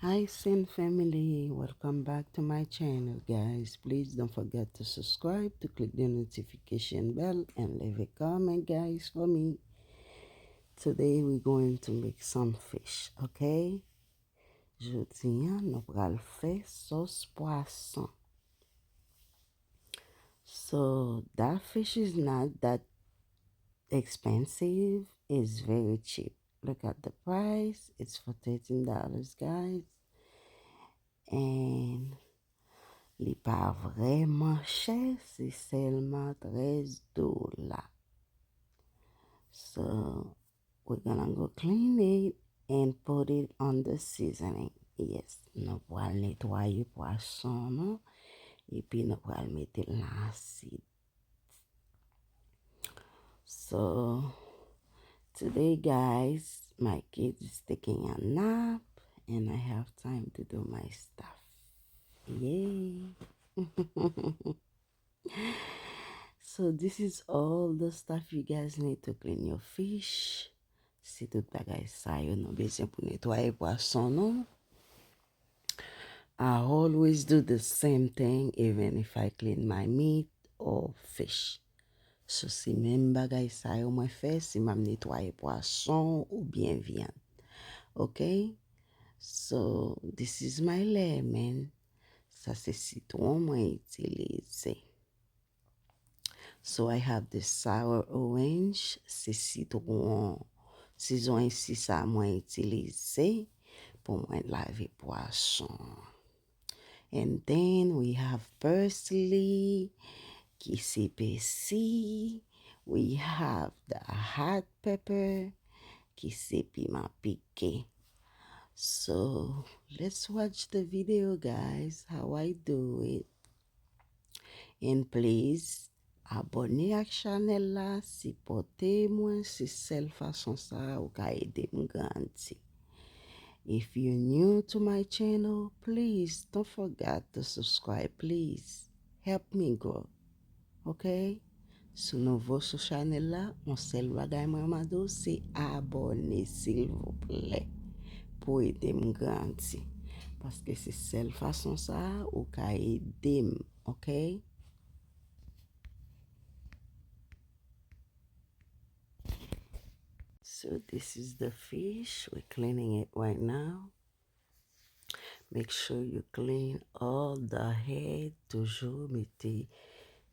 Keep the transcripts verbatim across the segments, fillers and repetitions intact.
Hi, Sin family. Welcome back to my channel, guys. Please don't forget to subscribe, to click the notification bell, and leave a comment, guys, for me. Today we're going to make some fish, okay? Jodi a, nou pral fè sòs pwason. So, that fish is not that expensive. It's very cheap. Look at the price. It's for thirteen dollars, guys. And li pa vrèman chè, se sèlman trèz dola. So, we're gonna go clean it and put it on the seasoning. Yes, nou pral netwaye pwason nou, epi nou pral mete l nan asid. So, today, guys, my kid is taking a nap and I have time to do my stuff. Yay! So, this is all the stuff you guys need to clean your fish. Se tout bagay sa yo nou bezwen pou netwaye pwason nou. I always do the same thing, even if I clean my meat or fish. So, se menm bagay sa yo mwen fè si m ap netwaye pwason oubyen vyann. Ok? So, this is my lemon. Sa se sitwon mwen itilize. So, I have the sour orange. Se sitwon, sitwon isi sa mwen itilize pou mwen lave pwason. And then we have parsley, ki se pèsi. We have the hot pepper, ki se piman pike. So, let's watch the video, guys, how I do it. And please, abòne ak chanèl la, sipòte mwen, se sèl fason sa a ou ka ede m grandi. If you're new to my channel, please don't forget to subscribe, please. Help me grow. Ok? Si w nouvo sou chanèl la, yon sèl bagay mwen mande w, se abòne, silvouplè, pou ede m grandi. Paske se sèl fason sa a ou ka ede m, ok? So this is the fish. We're cleaning it right now. Make sure you clean all the head. Toujou mete,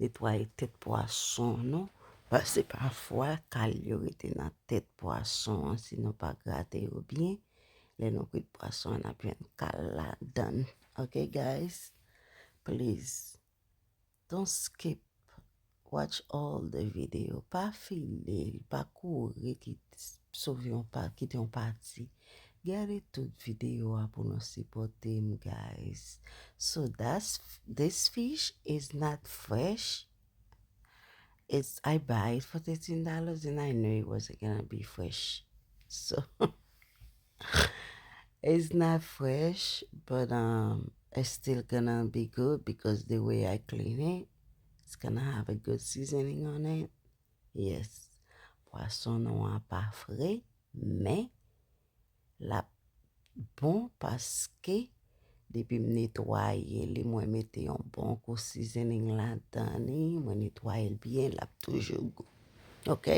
netwaye tèt pwason nou. Paske pafwa, kal yo rete nan tèt pwason an. Si nou pa grate yo byen, lè nou kwit pwason an, n ap jwenn kal ladan l. Ok, guys? Please, don't skip. Watch all the video. Pa file l, pa kouri, kit, sove yon pa, kite yon pati. Gade tout videyo a pou nou sipòte m, guys. So that's, this fish is not fresh. It's, I buy it for thirteen dollars and I knew it wasn't gonna be fresh. So, it's not fresh, but, um, it's still gonna be good because the way I clean it, it's gonna have a good seasoning on it. Yes. Pwason nou an pa fre, men l ap bon paske depi m netwaye li, mwen mete yon bon kou seasoning ladan li, mwen netwaye l byen, l ap toujou gou. Ok?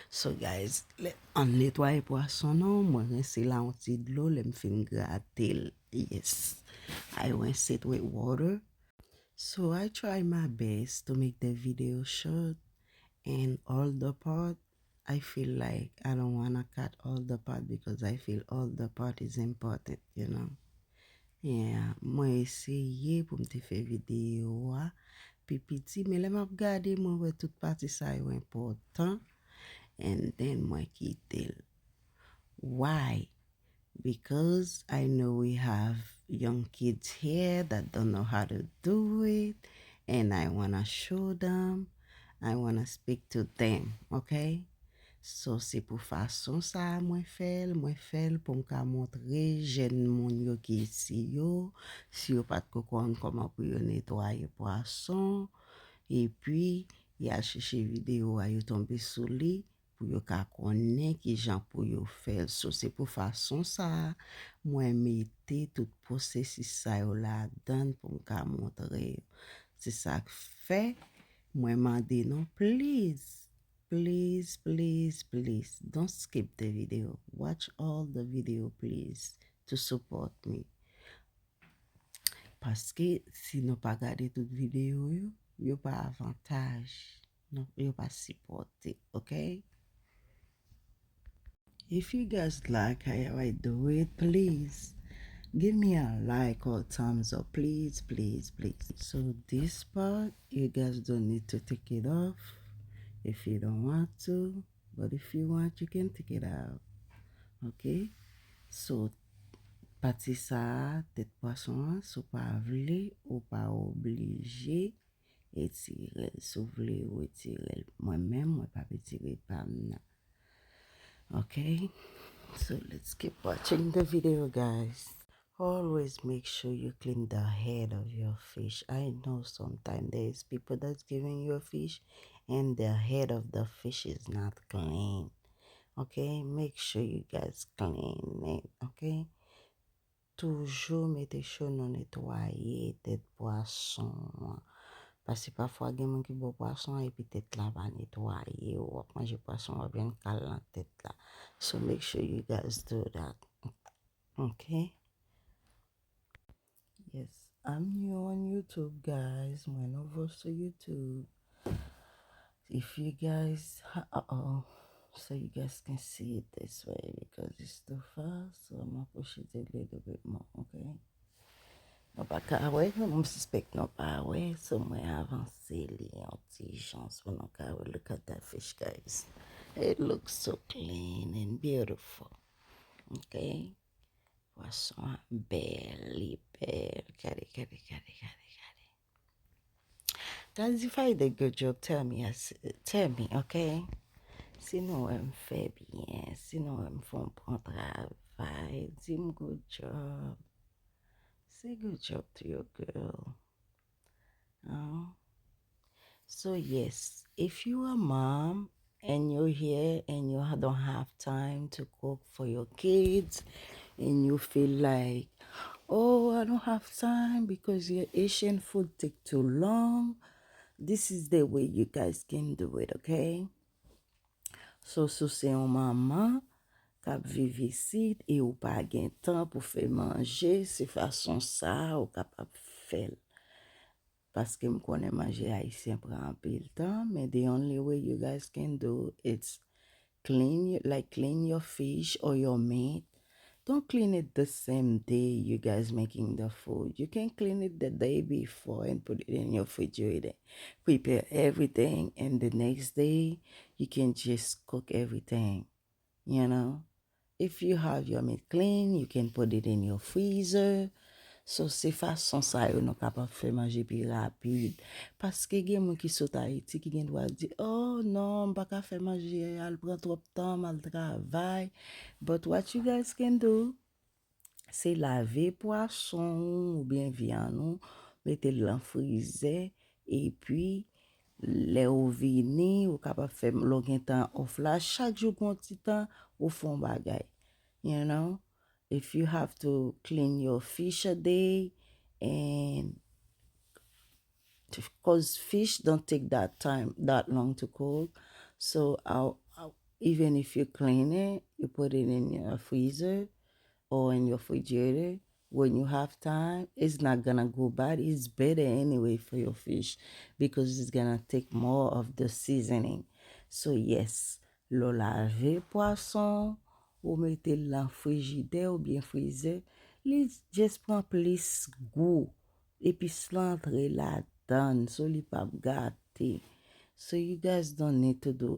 So guys, lè, ann netwaye pwason nou, mwen rense l ak yon ti dlo, lè m fin grate l. Yes. I rinse it with water. So I try my best to make the video short and all the part. I feel like I don't wanna cut all the part because I feel all the part is important, you know. Yeah, mwen eseye pou m te fè videyo a pi piti, men lè m ap gade, mwen wè tout pati sa yo enpòtan, and then mwen kite l. Why? Because I know we have young kids here that don't know how to do it, and I wanna show them, I wanna speak to them, ok? So, se pou fason sa a mwen fè l, mwen fè l pou m ka montre jèn moun yo ki isi yo, si yo pa t ko konn kòman pou yo netwaye pwason, epi y al chèche videyo a, yo tonbe sou li, yo ka konnen ki jan pou yo fè l. So, se pou fason sa a, mwen mete tout pwosesis sa yo ladan l pou m ka montre yo. Se sa k fè mwen mande nou, please, please, please, please, don't skip the video. Watch all the video, please, to support me. Paske si nou pa gade tout videyo yo, yo pa avantaj, non, yo pa sipòte, ok? If you guys like how I do it, please give me a like or thumbs up, please, please, please. So this part, you guys don't need to take it off if you don't want to, but if you want, you can take it out. Ok? So, pati sa a, tèt pwason an, si w pa vle, ou pa oblije retire l. Si w vle retire l, mwen menm, mwen p ap retire pa m nan. Ok? So, let's keep watching the video, guys. Always make sure you clean the head of your fish. I know sometimes there is people that's giving you a fish and the head of the fish is not clean. Ok? Make sure you guys clean it. Ok? Toujou make sure nou netwaye tèt pwason an. Paske pafwa gen moun ki ba w pwason an epi tèt la pa netwaye. Ou ap manje pwason an, w ap jwenn kal nan tèt la. So make sure you guys do that. Ok? Yes, I'm new on YouTube, guys. Mwen nouvo sou YouTube. If you guys, uh-oh, so you guys can see it this way because it's too far. So I'm gonna push it a little bit more, okay? Nou pa ka wè, mwen sispèk nou pa wè, so mwen avanse li yon ti jan pou nou ka wè. Look at that fish, guys. It looks so clean and beautiful. Okay? Pwason an bèl, li bèl. Gade, gade, gade, gade, gade. Guys, if I did good job, tell me, I s- tell me, okay? Si nou wè m fè byen, si nou wè m fè yon bon travay, di m good job. Say good job to your girl. Oh. So yes, if you are a mom and you're here and you ha- don't have time to cook for your kids and you feel like, oh, I don't have time because your Asian food take too long, this is the way you guys can do it, okay? So, si w se yon manman k ap viv isit e ou pa gen tan pou fè manje, se fason sa a ou kapab fè l. Paske m konnen manje ayisyen pran anpil tan, men the only way you guys can do it's clean, like, clean your fish or your meat. Don't clean it the same day you guys making the food. You can clean it the day before and put it in your refrigerator. Prepare everything, and the next day you can just cook everything. You know, if you have your meat clean, you can put it in your freezer. So, se fason sa yo nou kapab fè manje pi rapid. Paske gen moun ki sot Ayiti ki gen dwa di, oh non, m pa ka fè manje, al pran twòp tan, m al travay. But what you guys can do, se lave pwason ou oubyen vyann ou, mete l nan frizè, epi lè ou vini, ou kapab fè, lè w gen tan off la, chak jou gen yon ti tan, ou fè yon bagay. You know, if you have to clean your fish a day, and because fish don't take that time, that long to cook, so I'll, I'll, even if you clean it, you put it in your freezer or in your refrigerator, when you have time, it's not gonna go bad. It's better anyway for your fish because it's gonna take more of the seasoning. So yes, lè w lave pwason, ou mete l nan frijidè oubyen frizè, li just pran plis gou. Epis la antre ladan, so li p ap gate. So you guys don't need to do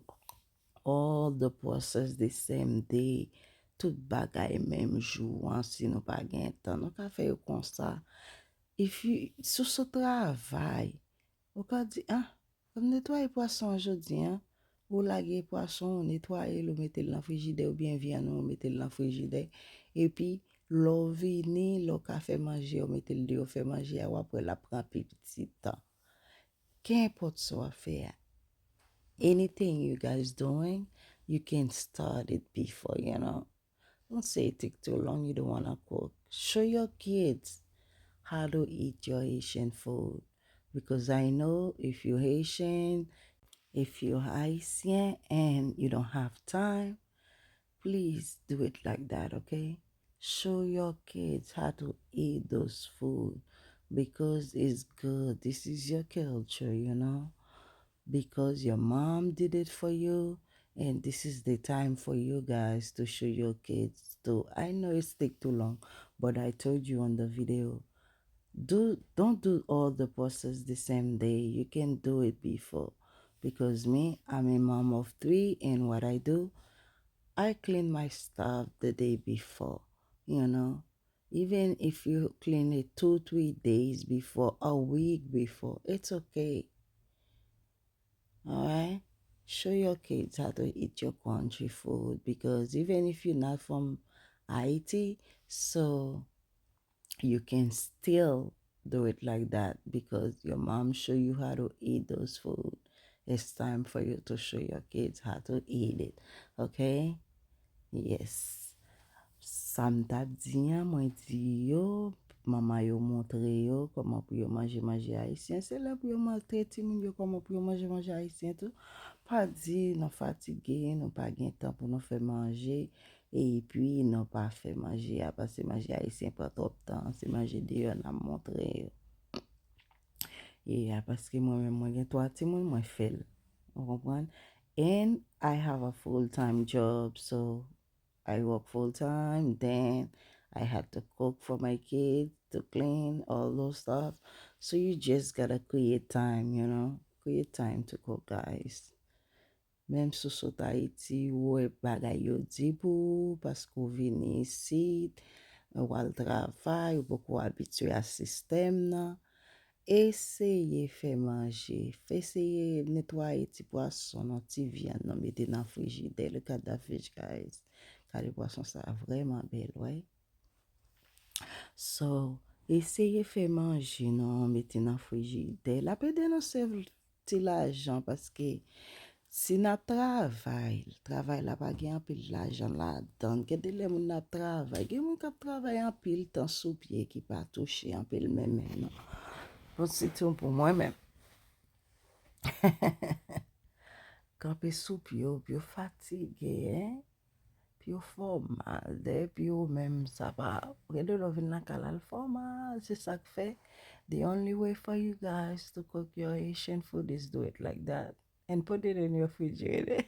all the process the same day. Tout bagay menm jou an, si nou pa gen tan, nou ka fè yo konsa. If you, si w sot travay, ou ka di, ah, fò m netwaye pwason an jodi an. Ou lage pwason, ou netwaye l, ou mete l nan frijidè, oubyen vyann ou, ou mete l nan frijidè. Epi, lè w vini, lè w ka fè manje, ou mete l deyò fè manje a, w ap wè l ap pran pi piti tan. Kenpòt sa w ap fè a. Anything you guys doing, you can start it before, you know. Don't say it take too long, you don't want to cook. Show your kids how to eat your Haitian food. Because I know if you're Haitian, if you're Haitian and you don't have time, please do it like that, okay? Show your kids how to eat those food because it's good. This is your culture, you know? Because your mom did it for you, and this is the time for you guys to show your kids too. I know it's take too long, but I told you on the video, do don't do all the process the same day. You can do it before. Because me, I'm a mom of three, and what I do, I clean my stuff the day before, you know. Even if you clean it two, three days before, a week before, it's okay. All right? Show your kids how to eat your country food, because even if you're not from Haiti, so you can still do it like that because your mom show you how to eat those food. It's time for you to show your kids how to eat it. Okay? Yes. Sa m t ap di an, mwen di yo, manman yo montre yo kòman pou yo manje manje ayisyen. Se lè pou yo montre timoun yo kòman pou yo manje manje ayisyen tou. Pa di nou fatige, nou pa gen tan pou nou fè manje, epi nou pa fè manje a, paske manje ayisyen pran twòp tan, se manje deyò n ap montre yo. Yeah, paske mwen menm, mwen gen twa timoun, mwen fè l. Ou konprann? And I have a full-time job, so I work full-time, then I had to cook for my kids, to clean, all those stuff. So you just gotta create time, you know? Create time to cook, guys. Menm si w sot Ayiti, ou wè bagay yo di pou ou, paske w vini isit, w al travay, ou poko abitye a sistèm nan. Eseye fè manje, eseye netwaye ti pwason, non, ti vyann, non, mete nan frijidè. Look at that fish, guys. Gade pwason sa, vrèman bèl, wè. So, eseye fè manje, non, mete nan frijidè. L ap ede nou save ti lajan, paske si n ap travay, travay la pa gen anpil lajan ladan l. Gen de lè moun ap travay, gen moun k ap travay anpil tan sou pye ki pa touche anpil menm, menm, non. Bon, sitou pou mwen menm. Kanpe sou pye w, pye w fatige, en? Pye w fè w mal, dèyè pye w menm, sa pa, gen de lè w vin lakay la, l fè w mal, se sa k fè. The only way for you guys to cook your Haitian food is do it like that. And put it in your refrigerator.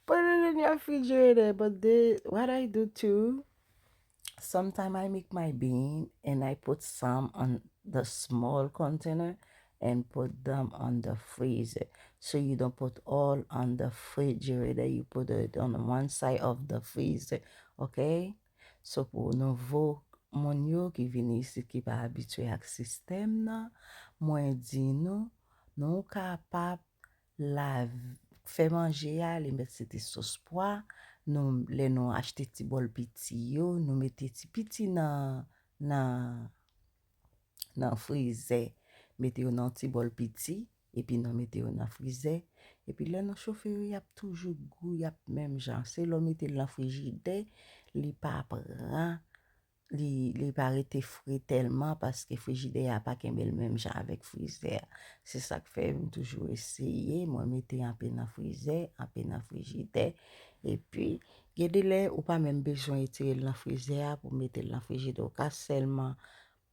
Put it in your refrigerator. But the, what I do too, sometimes I make my bean and I put some on the small container and put them on the freezer. So you don't put all on the refrigerator, you put it on one side of the freezer, okay? So pou nouvo moun yo ki vini isit ki pa abitye ak sistèm nan, mwen di nou, nou kapab lav, fè manje a, li mèt se te sos pwa, nou, lè nou achte ti bòl piti yo, nou mete ti piti nan, nan, nan frizè, mete yo nan ti bòl piti, epi nou mete yo nan frizè, epi lè nou chofe yo, y ap toujou gou, y ap menm jan. Se lè w mete l nan frijidè, li pa pran, li, li pa rete fre tèlman paske frijidè a pa kenbe l menm jan avèk frizè a. Se sa k fè m toujou eseye, mwen mete anpe nan frizè, anpe nan frijidè. Epi, gen de lè, ou pa menm bezwen etire l nan frizè a pou mete l nan frijidè. Ou ka sèlman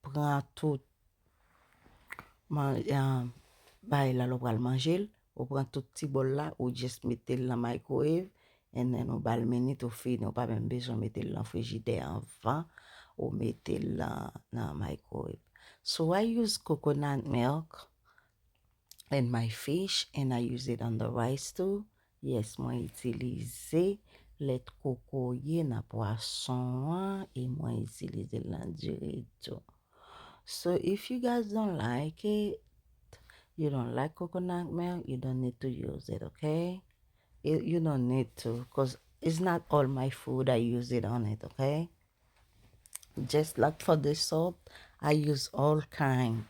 pran tout man, ah, bagay la, lè w pral manje l, ou pran tout ti bòl la, ou just mete l nan microwave, and then ou ba l minit, ou fini, ou pa menm bezwen mete l nan frijidè anvan ou mete l nan, nan microwave. So I use coconut milk in my fish and I use it on the rice too. Yes, mwen itilize lèt kokoye nan pwason an e mwen itilize l nan diri tou. So if you guys don't like it, you don't like coconut milk, you don't need to use it, okay? You, you don't need to, 'cause it's not all my food I use it on it, okay? Just like for the salt, I use all kind.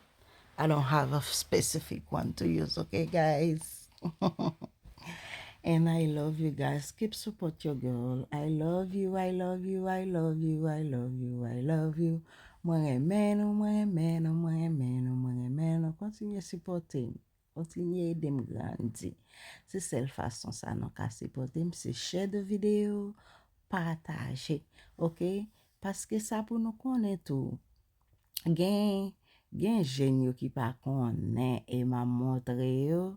I don't have a specific one to use, okay, guys? And I love you guys. Keep support your girl. I love you, I love you, I love you, I love you, I love you. Mwen renmen nou, mwen renmen nou, mwen renmen nou, mwen renmen nou. Kontinye sipòte m. Kontinye ede m grandi. Se sèl fason sa nou ka sipòte m, se share de videyo, pataje, ok? Paske sa pou nou konnen tou, gen, gen jèn yo ki pa konnen e m ap montre yo,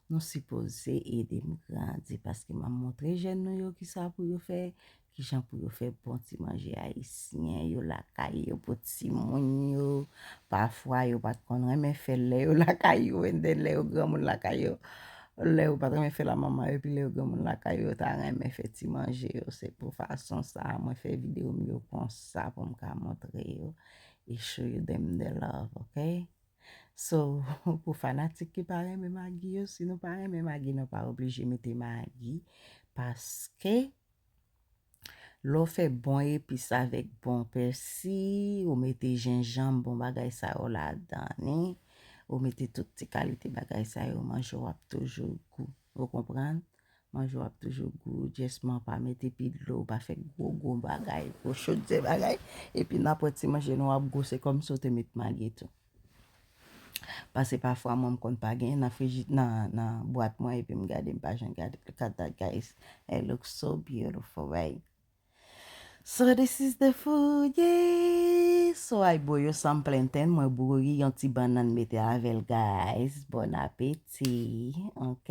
nou sipoze ede m grandi paske m ap montre jèn nou yo kisa pou yo fè, kijan pou yo fè bon ti manje ayisyen yo lakay yo pou timoun yo. Pafwa yo pa t konn renmen fè l lè yo lakay yo, and then lè yo granmoun lakay yo, lè yo pa t renmen fè l a manman yo, epi lè yo granmoun lakay yo, yo ta renmen fè ti manje yo. Se pou fason sa a mwen fè videyo m yo konsa pou m ka montre yo e show you them the love, ok? So, pou fanatik ki pa renmen Magi yo, si nou pa renmen Magi, nou pa oblije mete Magi, paske lè w fè bon epis avèk bon pèsi, ou mete jenjanm, bon bagay sa yo ladan li, ou mete tout ti kalite bagay sa yo, manje w ap toujou gou. Ou konprann? Manje w ap toujou gou, just man pa mete pi dlo, pa fè gwo gwo bagay, gwo chodyè bagay, epi nan pwen ti manje nou ap gou, se kòmsi w te met Magi tou. Paske pafwa mwen m konn pa gen nan friji, nan, nan bwat mwen, epi m gade, m pa janm gade. Look at that, guys. It looks so beautiful, right? So this is the food, yeah. So I boil some plantain, mwen bouyi yon ti bannann mete avè l, guys. Bon apeti, ok?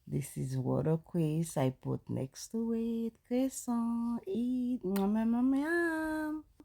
This is watercress I put next to it. Kreson, eat. Mwah, mwah, mwah, mwah.